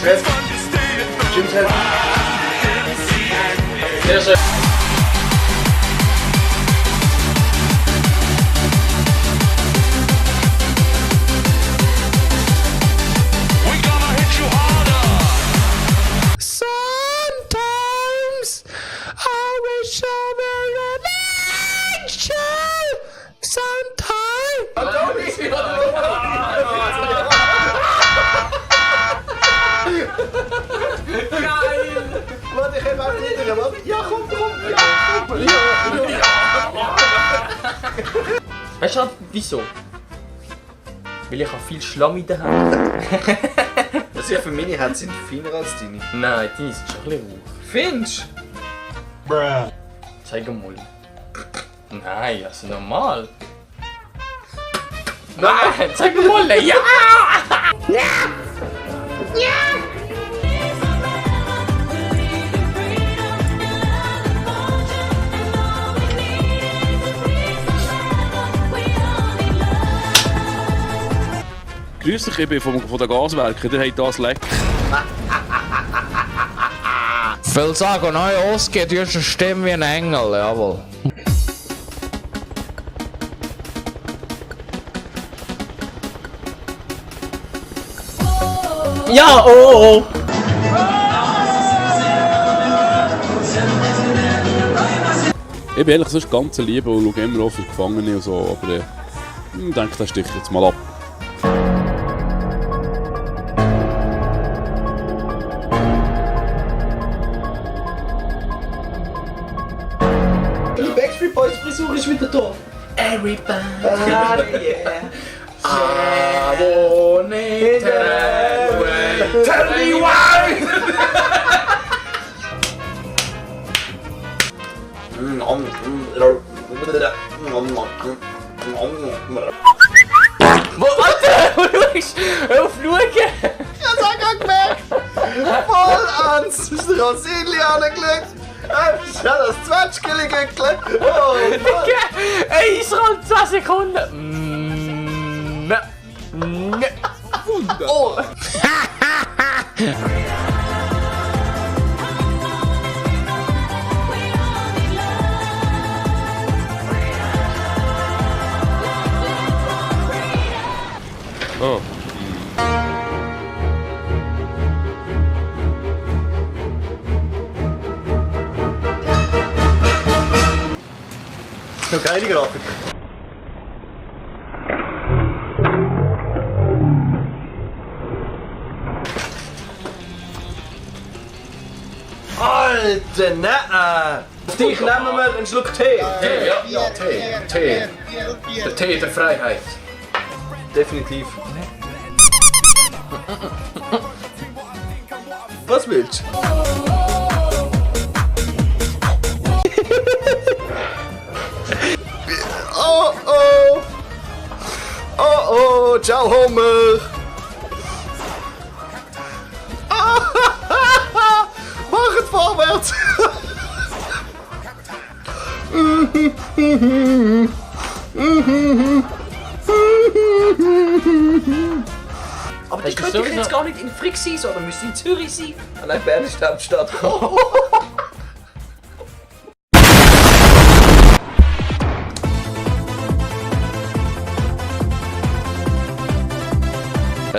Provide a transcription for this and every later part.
Jim's Sehr schön. Sometimes I wish I were an angel. Sometimes. Geil! Warte, ich habe auch wieder. Warte. Ja, komm! Weißt du wieso? Weil ich viel Schlamm in der Hand. Also für meine Hände sind feiner als deine. Nein, deine sind schon ein bisschen rauch. Findest du? Zeig mal. Nein, also normal. Nein, zeig mal! Ja! Grüß dich, ich bin von der Gaswerke, der hat das leck. Ich will sagen, neu ausgeht, du hast eine Stimme wie ein Engel, jawohl. Ja, oh! Ich bin ehrlich sonst ganz lieb und schaue immer auch für Gefangene und so, aber ich denke, das sticht jetzt mal ab. Die Backstreet Boys Frisur ist wieder da. Everybody, yeah. I want it that way. Tell me why! Warte! Hör auf schauen! Ich hab's auch gerade gemerkt! Voll ans Rosili angelegt! Schon das Zwetschgeli geckelt! Oh, Ey, es rollt 10 Sekunden! Wunder! Oh! Oh. Noch keine Grafik. Alter, nein! Auf dich nehmen wir einen Schluck Tee. Tee, ja, Tee. Der Tee der Freiheit. Definitiv. Was willst du? Oh oh! Oh oh! Ciao Homer! Machet vorwärts! Aber die könnte ich jetzt gar nicht in Frick sein, sondern müsste in Zürich sein. Nein, Bern ist die Hauptstadt.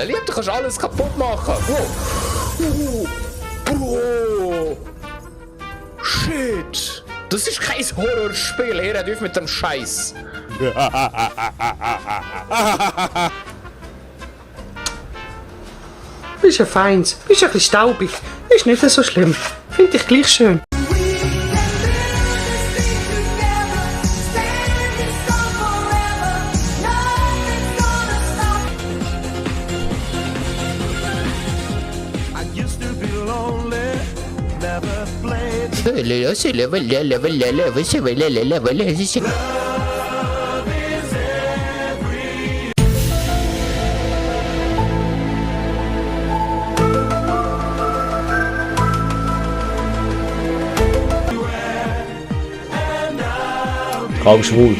Lieb, du kannst alles kaputt machen. Bro. Shit. Das ist kein Horrorspiel. Hört auf mit dem Scheiß. Bist ja feins, bist ja ein bisschen staubig. Ist nicht so schlimm. Finde ich gleich schön. Kaum schwul.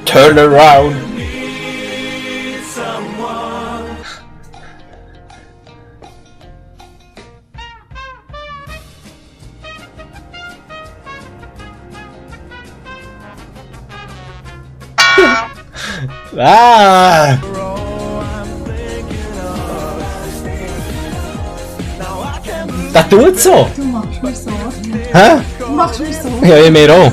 Turn around. Ah! Das tut so! Du machst mir Sorgen. Hä? Du machst mir Sorgen. Ja, ich mir auch.